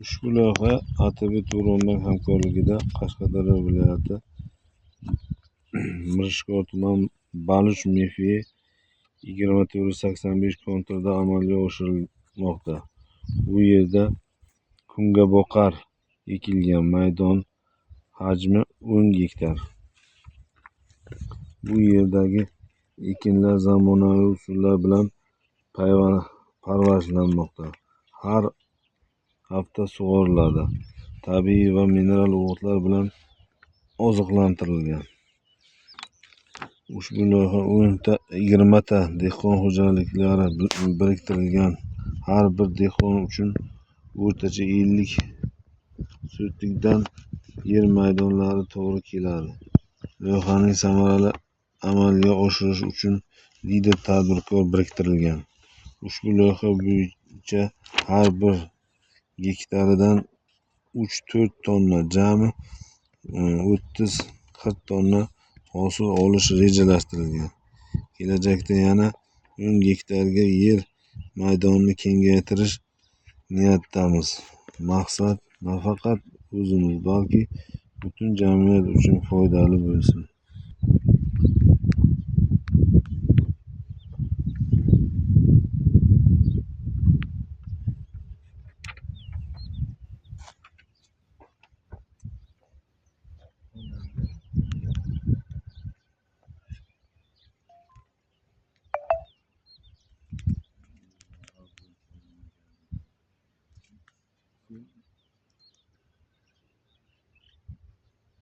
Ushbu loyiha ATB Turonbank hamkorligida Qashqadaryo viloyati Mirishkor tuman Baluch MFY 2485 konturida amalga oshirilmoqda. Bu yerda kungaboqar ekilgan, maydon hajmi 10 gektar. Bu yerdagi ekinlar zamonaviy usullar bilan parvarishlanmoqda. Har hafta sug'oriladi. Tabiiy va mineral o'g'itlar bilan oziqlantirilgan. Ushbu loyiha 20 ta dehqon xo'jaliklari biriktirilgan. Har bir dehqon uchun o'rtacha 50 sotikdan yer maydonlari to'g'ri keladi. Loyihaning samarali amalga oshirish uchun lider tadbirkor biriktirilgan. Ushbu loyiha bo'yicha har bir gektaridan 3-4 tonna, jami 30-40 tonna hosil olish rejalashtirilgan. Kelajakda yana 10 gektarga yer maydonini kengaytirish niyatidamiz. Maqsad nafaqat o'zimiz, balki butun jamiyat uchun foydali bo'lsin.